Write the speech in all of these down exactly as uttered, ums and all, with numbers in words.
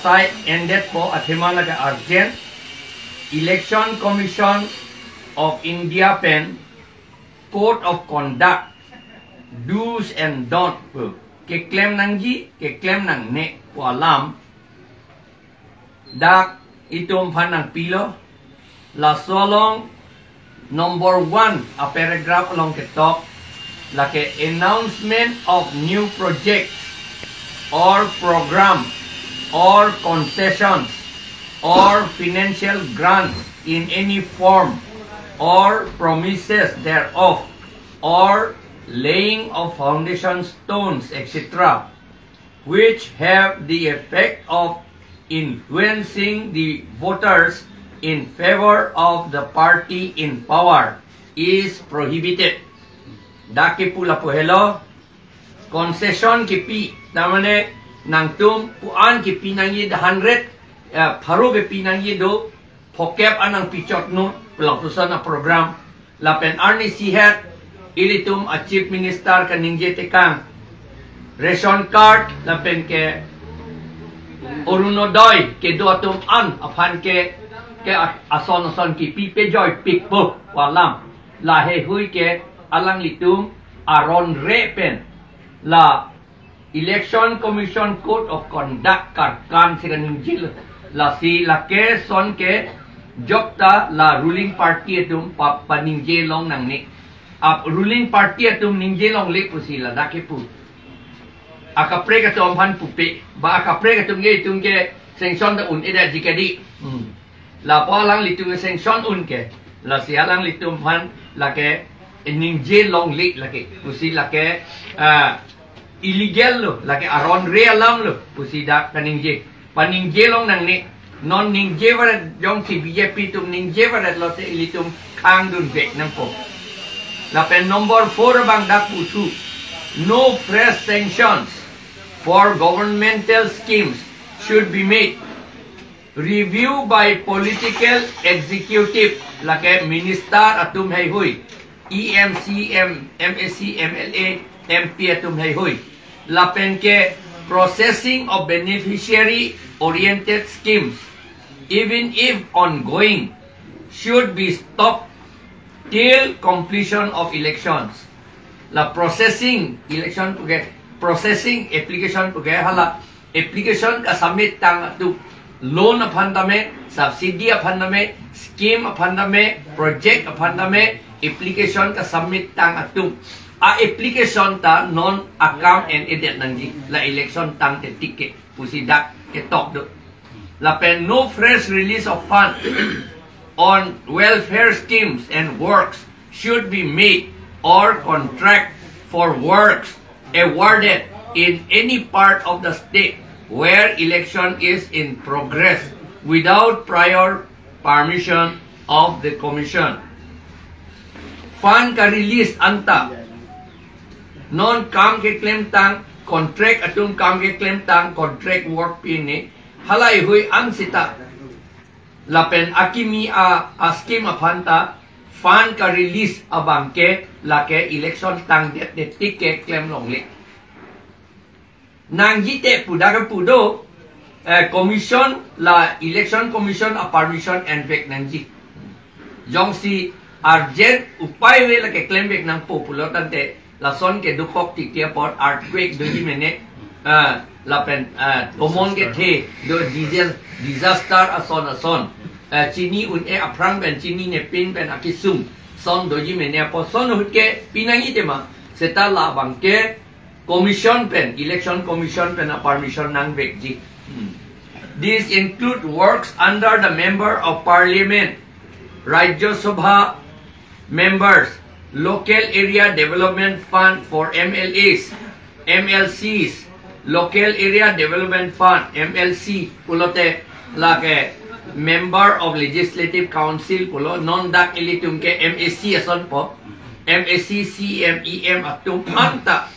Sai endetpo athema lake urgent. Election Commission of India pen Code of Conduct, Do's and Don't pu keklem nangji, keklem nangne pu alam dak itum aphan nangpilo. Laso along number one a paragraph along ketok lake announcement of new project or program or concessions or financial grants in any form or promises thereof or laying of foundation stones, et cetera, which have the effect of influencing the voters in favor of the party in power is prohibited. Dak kepu lapu helo, concession kepi, ta mane nangtum pu-an kepi nangji, the hundred, eh, pharo kepi nangji do, phokep an nangpichot non, lapuson a program. Lapen arnisi het ilitum a Chief Minister kaningje tekang, ration card lapen ke Orunodoi kedo atum an aphan ke, ke a-, ason ason kepi pejoi pikpo pu alam. Laheihui ke alanglitum aron re pen la Election Commission Code of Conduct karkan si kaningje lo. Lasi lake son ke jokta la ruling party atum pa-, paningje long nangne. Ap ruling party atum ningje longle pusi ladak kepu. Akaprek atum aphan pupe. Ba akaprek atum ke itum ke sanction ta un-edet ji kedi. Hmm. Lapu alanglitum ke sanction un ke. Lasi alanglitum aphan lake ningje longle lake. Pusi lake, ah, illegal lo, lake aron re alam lo, pusi dak kaningje. Paningje long nangne, non ningje varet jongsi B J P atum ningje varet lote ilitum khang dunvek nangpo. Lapen number four abang dak puthu, no fresh sanctions for governmental schemes should be made. Review by political executive, lake minister atum heihui, E M, C M, M A C, M L A, M P atum heihui. Lapen ke processing of beneficiary oriented schemes, even if ongoing, should be stopped till completion of elections. La processing election puke, processing application puke hala application kasubmit tang atum, loan aphan tame, subsidy aphan tame, scheme aphan tame, project aphan tame, application kasubmit tang atum a application ta non akam en-edet nangji, la election tangte tik ke pusi dak ketok do. Lapen no fresh release of fund on welfare schemes and works should be made or contract for works awarded in any part of the state where election is in progress without prior permission of the commission. Fund ka-release anta non kam keklem tang, contract atum kam keklem tang, contract work pi ne, halaheihui an sita. Lapen akimi a, a scheme aphan ta fund ka-release abang ke lake election tangdet ne tik keklem longle. Nangji te pu dak kepu do, eh, commission, la election commission a permission envek nangji. Jongsi urgent upai ave lake klemvek nangpo pulo tangte, lason ke dukok titi apot earthquake doji mene, ah, lapen, ah, tomon kethe do, diesel disaster ason ason. Ah, chini un-e aphrang pen, chinine pin pen akesung son doji mene apot son ahut ke pi nangji tema. Seta labang ke commission pen, election commission pen a permission nangvekji. Hmm. These include works under the Member of Parliament, Rajya Sabha members, Local Area Development Fund for M L As, M L Cs, Local Area Development Fund, M L C, pulote lake Member of Legislative Council pulo, non dak ilitum ke M A C asonpo, M A C, C M, E M atum anta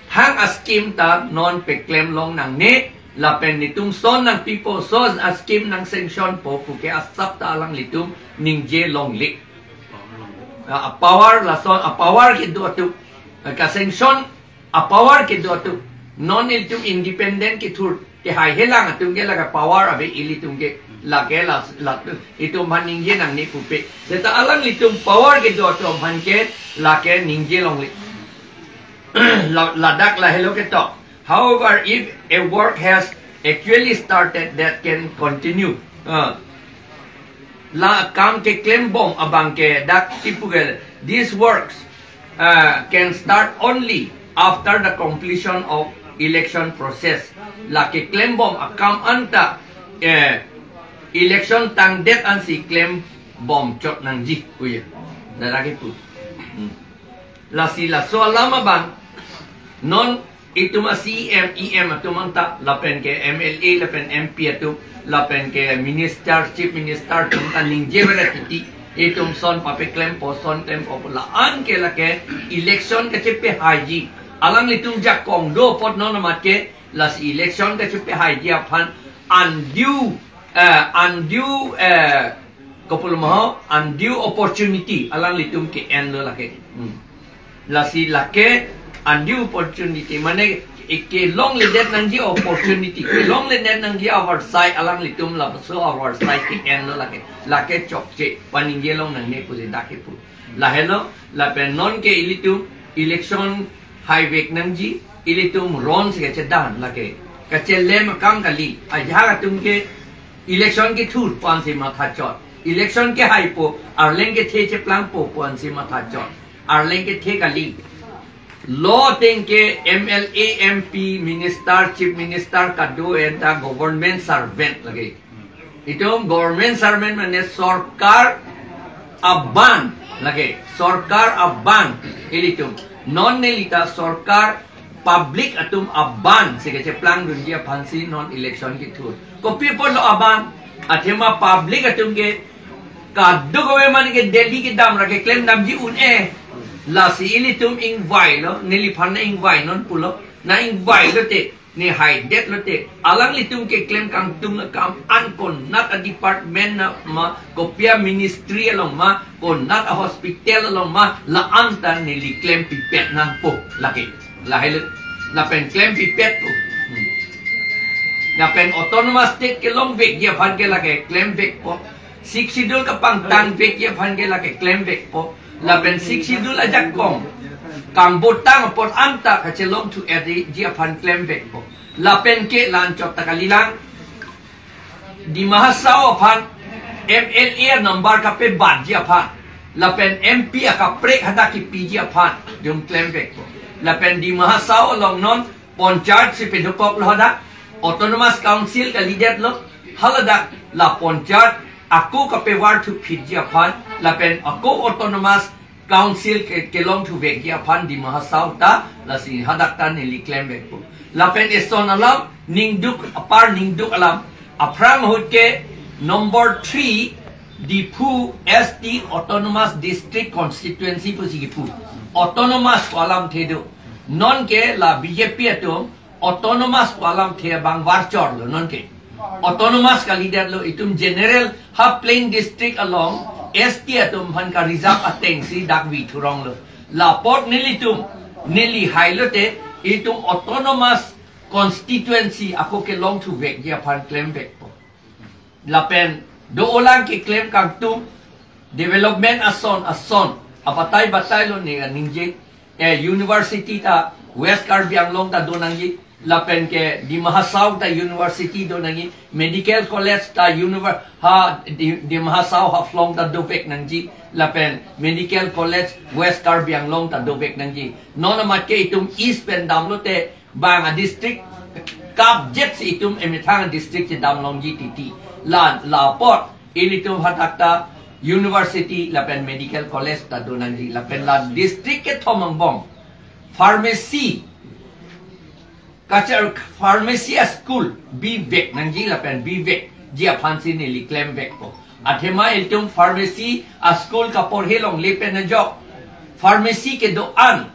hang a scheme ta non peklem long nangne, lapen netum son nangpipo, son a scheme nang sanction po puke asap ta alanglitum ningje longle. A, a power lason, a power kedo atum, a ka-sanction a power kedo atum. Non ilitum independent kethur, Kehai helang atum ke lake power ave ilitum ke, lake la, la itum aphan ningje nangne pupe. Seta alanglitum power kedo atum aphan ke lake ningje longle. La, ladak lahelo ketok. However, if a work has actually started, that can continue. Ah. La akam keklembom abang ke dak kipu ke, these works, uh, can start only after the completion of election process. La keklembom akam anta, eh, election tangdet ansi klembom chot nangji. Uye. Dak kipu. Hmm. Lasi laso alam abang non itum a-C E M, E M atum anta, lapen ke M L A, lapen M P atum, lapen ke minister, chief minister atum ta ningje vera titi. Itum son papeklempo, son klempo, la-an ke lake election kachepehaiji. Alanglitum jakong do apot non amat ke, lasi election kachepehaiji aphan undue, eh, undue, eh, kopulo ma ho, undue opportunity alanglitum ke-enlo lake. Hmm. Lasi lake undue opportunity, mane ke, kelongledet nangji opportunity, kelongledet nangji avarsai alanglitum laso avarsai ke-enlo lake. Lake chokche, paningje long nangne pusi dak kipu. Lahelo, lapen non ke ilitum election haivek nangji, ilitum ron si kachedam lake. Kachelem akam kali, ajahak atum ke election kethur pu ansi mathachot. Election kehaipo, Arleng kethe cheplangpo pu ansi mathachot. Arleng kethe kali. Lo ateng ke M L A, M P, minister, chief minister, kado anta government servant lake. Itum government servant mane sorkar abang lake. Sorkar abang ilitum. Non nelita sorkar, public atum abang si kacheplangdunji aphansi non election kethur. Kopi apotlo abang? Athema public atum ke kadokave mane ke Delhi kedam ra keklem damji un-e. Lasi ilitum ingvailo, neliphan na ingvainon pulo, na ingvai lote, ne haidet lote, alanglitum keklem kangtung akam an konat a-department na ma, kopi a-ministry along ma, konat a-hospital along ma, la-an ta neli klempipet nangpo lake. Lahelo, lapen klempipetpo. Hmm. Lapen autonomous state kelongvekji aphan ke lake klemvekpo. Sixth Schedule kapangtangvekji aphan ke lake klemvekpo. Lapen Sixth Schedule ajakong kangbotang apot anta kachelongthu-etji aphan klemvekpo. Lapen ke la-anchot ta kalilang. Dima Hasao aphan M L A number kapebatji aphan, lapen M P akaprek hadak kipiji aphan, itum klemvekpo. Lapen Dima Hasao along non Panchayat si pedokoklo hadak, Autonomous Council kalidetlo, haladak la Panchayat ako kapevarthuphitji aphan, lapen ako Autonomous Council ke, kelongthuvekji aphan Dima Hasao ta, lasi hadak ta neli klemvekpo. Lapen eson alam, ningduk, apar ningduk alam, aphrang ahut ke number three, Diphu S T Autonomous District Constituency pusi kipu. Autonomous pu alamthe do. Non ke la B J P atum autonomous pu alamthe abang varchorlo non ke. Autonomous kalidetlo, itum general ha plain district along S T atum aphan ka-reserve atengsi dak vithuronglo. Lapot nelitum, neli hailote, itum autonomous constituency ako kelongthuvekji aphan klemvekpo. Lapen do-olang keklem kangtung development ason ason abatai batailo ne ningje, eh, university ta West Karbi Anglong ta do nangji, lapen ke Dima Hasao ta university do nangji, medical college ta univer-, ha Di-, Dima Hasao Haflong ta dovek nangji, lapen medical college West Karbi Anglong ta dovek nangji. Non amat ke itum East pen damlote bang a-district kapjek si itum emethang a-district chedamlongji titi. La, lapot ilitum hadak ta university lapen medical college ta do nangji, lapen la district kethom angbong pharmacy, kachar pharmacy a-school bivek nangji lapen bivekji aphansi neli klemvekpo. Athema ilitum pharmacy a-school kaporhe longle pen ajok pharmacy kedo-an,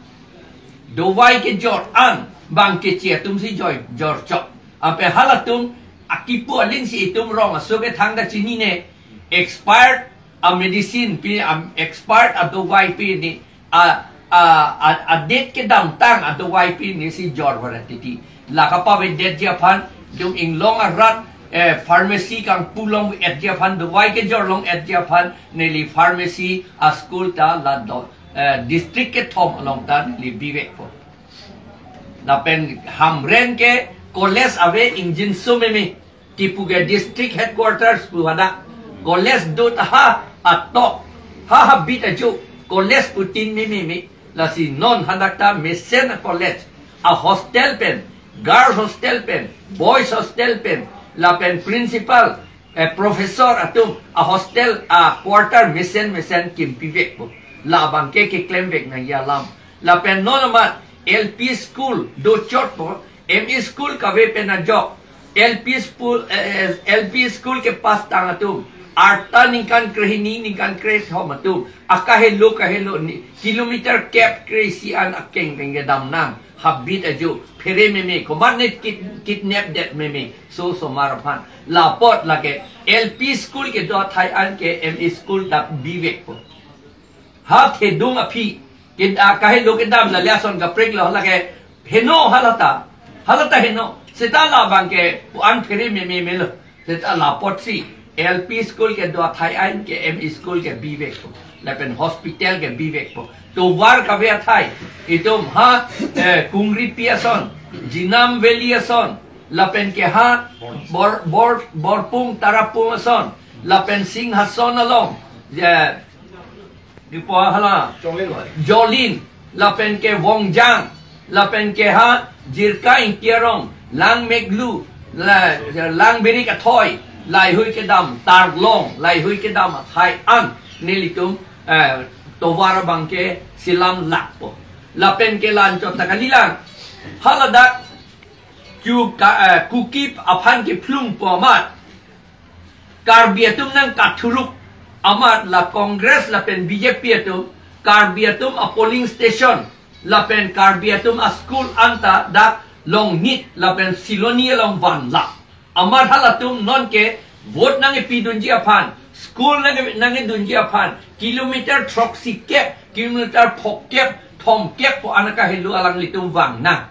dovai kejor-an bang keche atumsi joi, jorchok. Ape halatum akipu aling si itum rong aso kethang ta chinine, expired a-medicine pi, a-expired a-dovai pi ne, a, a, a, a-date kedamtang a-dovai pi ne si jor varet titi. La kapavedetji aphan Itum Inglong arat, eh, pharmacy kangpu long-etji aphan, dawai kejor long-etji aphan, neli pharmacy a-school ta la do, eh, district kethom along ta neli bivekpo. Lapen Hamren ke college ave ingjinso meme. Kipu ke district headquarters pu hadak. College do ta ha atok. Ha habit ajo. College putin meme me. Lasi non hadak ta mesen a-college, a-hostel pen, girls hostel pen, boys hostel pen, lapen principal, eh, professor atum a-hostel, a-quarter mesen mesen kimpivekpo. Labang ke keklemvek nangji alam. Lapen non amat L P school dochotpo, M E school kave pen ajok, L P school, eh, eh, L P school kepass tang atum, arta ningkan krehini, ningkan krethom atum, akahelo kahelo ni, kilometer kep kre-isi an akeng keng kedam nang, habit ajo, phere meme, komat ne kid-, kidnap det meme, so osomar aphan. Lapot lake, L P school kedo athai an ke M E school dak bivekpo. Ha thedung aphi, ke, ah, kahelo kedam la le ason kaprek lo lake heno halata. Halata heno. Seta labang ke pu-an phere meme melo. Seta lapotsi L P school kedo athai an ke M E school ke bivekpo. Lapen hospital ke bivekpo. Tovar kave athai. Itum ha, eh, Kungripi ason, Jinam Valley ason, lapen ke ha Bor, Bor, Borpung Tarapung ason, lapen Singhason along, eh, Dipo hala Jolin. Jolin, lapen ke Wongjang, lapen ke ha Jirka Ingti arong, Langmeklu, la, Langbirik athoi, laheihui kedam, Tarlong, laheihui kedam athai an nelitum, eh, tovar abang ke selam lakpo. Lapen ke la-anchot ta kalilang. Haladak Ku ka, eh, Kuki aphan kephlungpo amat, Karbi atum nangkathuruk amat la Congress lapen B J P atum, Karbi atum a-polling station lapen Karbi atum a-school anta dak Longnit lapen Siloni along vanlap. Amat halatum nonke vote nangkepidunji aphan, school nang, nangkedunji aphan, kilometer throksi kep, kilometer phokep, thomkep pu an akahelo alanglitum vang nang.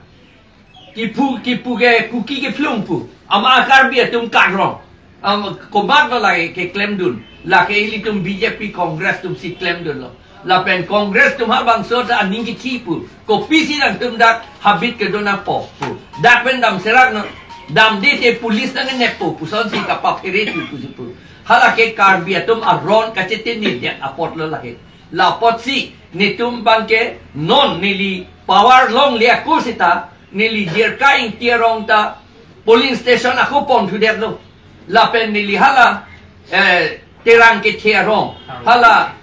Kipu, kipu ke Kuki kephlung pu. Amat Karbi atum karong. Am, komat lo lake keklemdun. Lake ilitum B J P Congress atumsi klemdunlo. Lapen Congress atum halabangso ta aning kithi pu. Kopisi nangtum dak habit kedo nangpo pu. Dak pen damserak nang. Damde te police nangnepo pu. Lasonsi kapaphere thu pusi pu. Halake Karbi atum aron kachetengnedet apotlo lake. Lapotsi netum abangke non neli power longle ako seta, neli Jirka Ingti arong ta polling station ako ponthudetlo. Lapen neli hala, eh, Terang Kethe arong, hala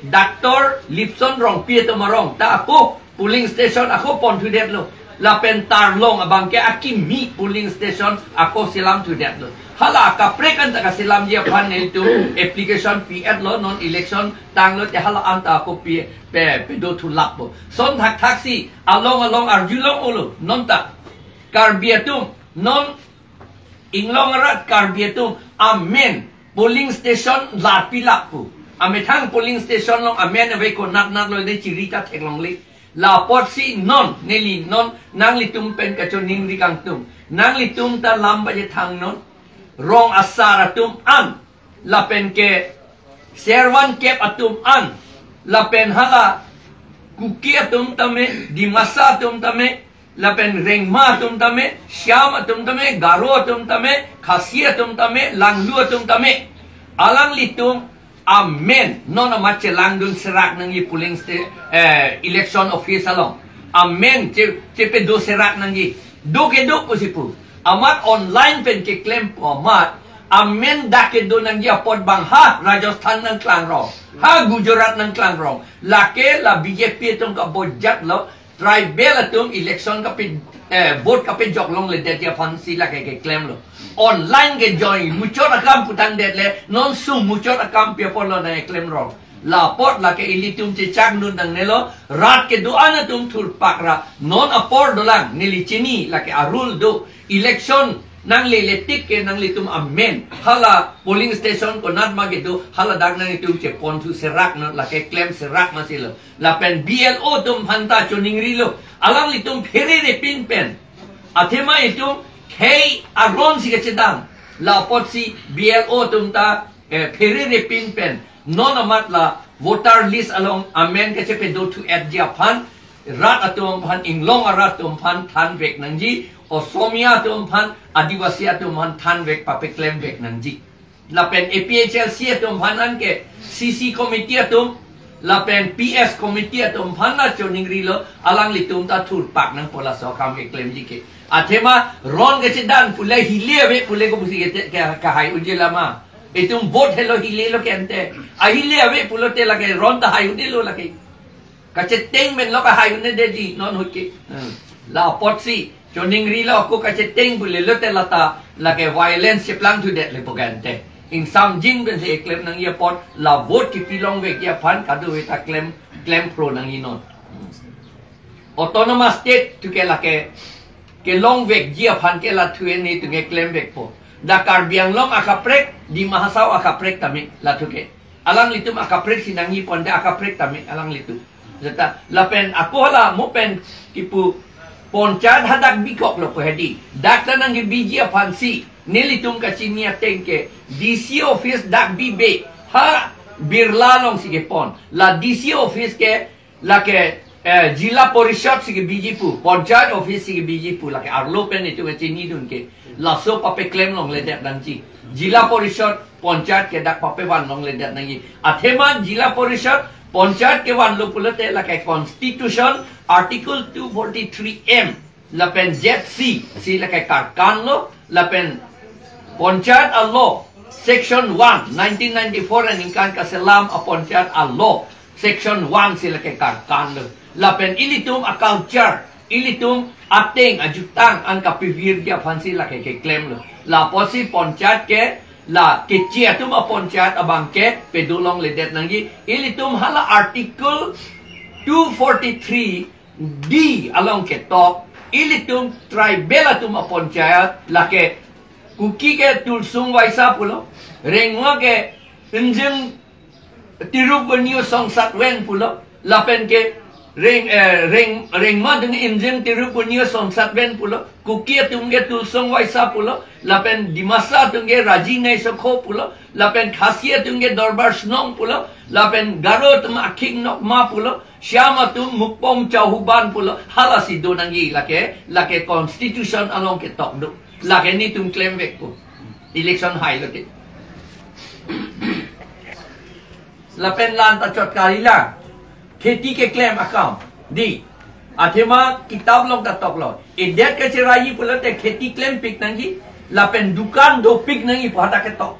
Doctor Lipson Rongpi atum arong ta ako polling station ako ponthudetlo. Lapen Tarlong abangke akimi polling station ako selamthudetlo. Hala kaprek anta kaselamji aphan nelitum application pi-etlo, non election tanglo te hala anta ako pi, pe, pedothulappo. Lason thakthaksi along along arjulong-olo, non ta Karbi atum, non Inglong arat Karbi atum amen polling station larpilap pu. Amethang polling station along amen ave, konat nat lo de chiri ta theklongle. Lapotsi non, neli non nanglitum pen kachoningri kangtung. Nanglitum ta lam baje thangnon. Rong asar atum an, lapen ke Servan kep atum an, lapen hala Kuki atum tame, Dimasa atum tame, lapen Rengma atum tame, Shyam atum tame, Garo atum tame, Khasi atum tame, Langlu atum tame. Alanglitum amen non amat chelangdun serak nangji polling sta-, eh, election office along. Amen che, chepedo serak nangji. Do kedo pusi pu. Amat online pen keklempo amat. Amen dak kedo nangji apot abang ha Rajasthan nangklangrong, ha Gujarat nangklangrong. Lake la B J P atum kabojat lo. Tribal atum election kape, eh, vote kapejok longledetji aphansi lake keklemlo. Online ke join muchot akam putangdetle, non sum muchot akam pi apotlo nangklemrong. Lapot lake ilitum chechakdun nangnelo, rat kedo-an atum thurpak ra, non apor dolang, neli chini lake a-rule do, election nanglele tik ke nanglitum amen, hala polling station konat ma kedo, haladak nanglitum cheponthu serak non, lake klem serak masi lo. Lapen B L O atum aphanta choningrilo. Alanglitum pherere pin pen. Athema itum khei aron si kachedam. La apotsi B L O atum ta, eh, pherere pin pen non amat la voter list along amen kachepedo thu-et ji aphan, rat atum aphan, inglong arat atum aphan thanvek nangji, Osomia atum aphan, Adivasi atum aphan thanvek papeklem vek nangji. Lapen A P H L C atum aphan anke C C committee atum, lapen P S committee atum aphan na choningrilo, alanglitum ta thurpak nangpo laso akam keklemji ke. Athema ron kachedam pule hile ave pule ko pusi ke, ke, kahai unji lama. Itum vote helo hile lo ke ante. Ahile ave pulote lake ron ta hai unji lo lake. Kacheteng pen lo kahai un-edetji non ahut ke. Hmm. La apotsi choningrilo ko kacheteng pule lote lata lake violence cheplang thudet le po ke ante. Ingsamjin pensi keklem nangji apot la vote kipi longvekji aphan kadokave ta klem, klem pro nangji non. Hmm. Autonomous state thu ke lake kelongvekji aphan ke la thu-e netum keklemvekpo. Dak Karbi Anglong akaprek, Dima Hasao akaprek tame la thu ke. Alanglitum akaprek si nangji ponte akaprek tame alanglitum. Seta lapen ako hala mo pen kipu ponchayat hadak bikoklo po hedi. Dak ta nangkebiji aphansi nelitum kachini ateng ke D C office dak bibe ha Birla alongsi kepon. La D C office ke lake, eh, Jila Parishad si kebiji pu, Panchayat office si kebiji pu, lake arlo pen itum kachinidun ke. Laso papeklem longledet nangji. Jila Parishad, Panchayat ke dak papevan longledet nangji. Athema Jila Parishad, Panchayat kevanlo pulote lake Constitution Article two forty-three M lapen Z C si lake karkanlo, lapen Panchayat a-law section one, nineteen ninety-four aningkan kaselam a-Panchayat a-law section one si lake karkanlo. Lapen ilitum a-culture, ilitum ateng ajutang an kapivirji aphansi lake keklemlo. La apotsi Panchayat ke la keche atum a-Panchayat abang ke pedolongledet nangji. Ilitum hala Article two forty-three D along ketok, ilitum tribal atum a-Panchayat, lake Kuki ke Tulsung Waisa pulo, Rengma ke Injing Tirup Bunyu Songsat Ven pulo, lapen ke Reng, eh, Reng, Rengma atum Injing Tirup Bunyu Songsat Ven pulo, Kuki atum ke Tulsung Waisa pulo, lapen Dimasa atum ke Raji Naisokho pulo, lapen Khasi atum ke Dorbar Shnong pulo, lapen Garo atum Akhing Nokma pulo, Shyam atum Mukpom Chauhuban pulo, halasi do nangji lake, lake constitution along ketok do. Lake netum klemvekpo. Election hai lote. Lapen la-an ta chot kali la. Kheti keklem akam. Di. Athema kitab along ta toklo. Edet kacheraiji pulote kheti klempik nangji. Lapen dukan dopik nangji pu hadak ketok.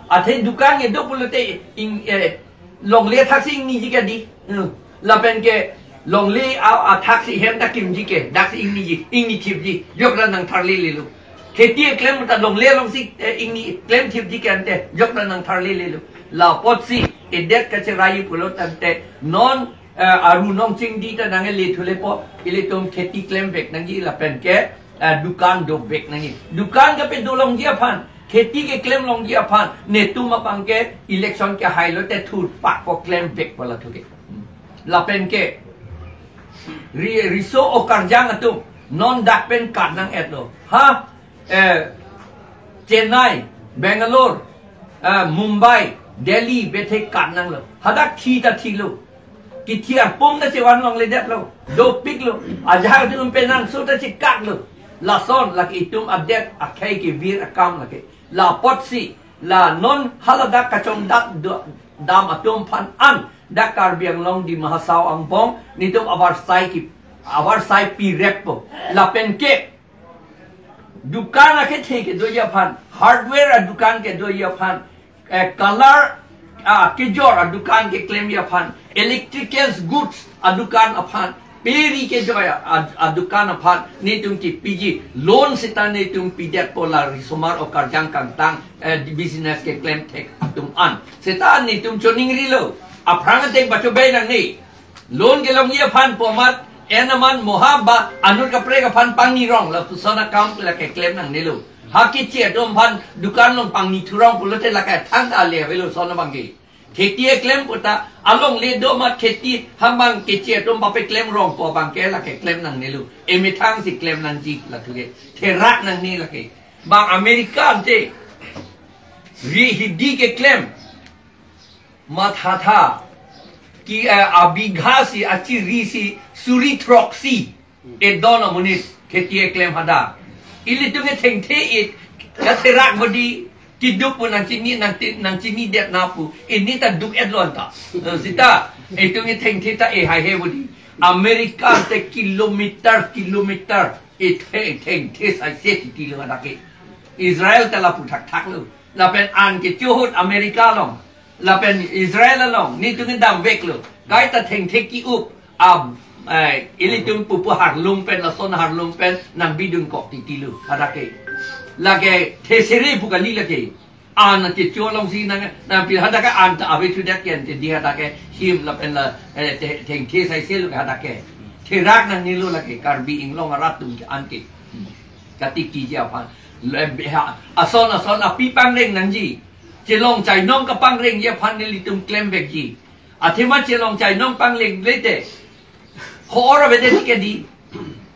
Athe dukan kedo pulote ing, eh, longle athaksi ingniji ke di. Hmm. Lapen ke longle a, athaksi hem ta kimji ke, daksi ingniji, ingnithipji, jokra nangtharlelelo. Kheti keklem ta longle alongsi, eh, ingni klemthipji ke ante, jokra nangtharlelelo. La apotsi, edet kacheraiji pulo tangte, non, eh, aru nong chingdi ta nangkele thulepo, ilitum kheti klemvek nangji lapen ke, eh, dukan dopvek nangji. Dukan kepedolongji aphan, kheti keklem longji aphan, netum abang ke election kehai lote thurpakpo, klemvekpo la thu ke. Lapen ke ri-, riso okarjang atum non dak pen kat nang-etlo. Ha, eh, Chennai, Bangalore, eh, Mumbai, Delhi, bethe kat nanglo. Hadak thi ta thilo. Kithi arpum ta chevan longledetlo. Dopiklo. Ajahak atum penangso ta chekatlo. Lason lake itum adet akhei kevir akam lake. La apotsi, la non haladak kachongdat do-, dam atum aphan an, dak Karbi Anglong Dima Hasao angbong, netum avarsai ki, avarsai pireppo. Lapen ke, dukan akethe kedoji aphan, hardware adukan kedoji aphan, eh, color, ah, kejor adukan keklemji aphan, electricals goods adukan aphan, peri kejor a, a, adukan aphan, netum kepiji, loan seta netum pidetpo la risomar okarjang kangtang, eh, business keklem thek atum an. Seta netum choningrilo, aphrang ateng pachobei nangne. Loan kelongji aphan pu amat, en aman moha ba, anut kaprek aphan pangnirong, lapuson akam lake klem nangnelo. Ha kiche atum aphan dukan along pangnithurong pulote lake thang ale avelo son abang ke. Kheti eklem puta, alongle do ma kheti hamang keche atum pape klem rong po abang ke lake klem nangnelo. Emethang si klem nangji latum ke. Therak nangne lake. Bang America ante. Ri hidi keklem. Mathatha. Ki, eh, abigha si achiri si suri throksi. Edon amonit kheti eklem hadak. Ilitum ke thengthe it, katherak bodi, kiduk pu nangchini, nangti-, nangchinidet na pu. Ini ta duk-et lo anta. Eh, sita, itum ke thengthe ta e hai he bodi. America te kilometer, kilometer. E theng, thengthe saise titi lo hadak ke. Israel ta lapu thakthak lo. Lapen an kecho ahut America along. Lapen Israel along. Nitum ke damvek lo. Kaita thengthe ki-up. Ab, eh, ilitum pupu harlung pen, lason harlung pen, nangbidun kok titi lo, hadak ke. Lake, thesere pu kali lake. An kecho along si nang, nangpi hadak ke an ta ave thudet ke ante di hadak ke, him lapen la, eh, the-, thengthe saise lo hadak ke. Therak nangnelo lake, Karbi Anglong arat atum ke an ke. Katiki ji aphan. Le, beha, ason, ason, api pangreng nangji. Chelong chainong kapangrengji aphan nelitum klem vekji. Athema chelong chainong pangreng lete. Ho-or avedet ke di.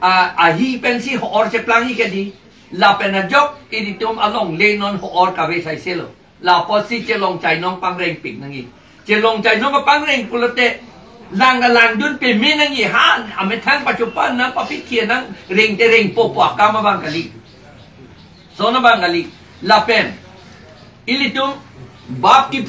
A, ahi pensi ho-or cheplangji ke di. Lapen ajok ilitum alongle non ho-or kave saise lo. Lapotsi chelong chainong pangrengpik nangji. Chelong chainong kapangreng pulote lang langdun peme nangji, ha, amethang pachopan nang papikir nang reng te reng popo akam abang kali. Sona abang kali. Lapen ilitum bap kephu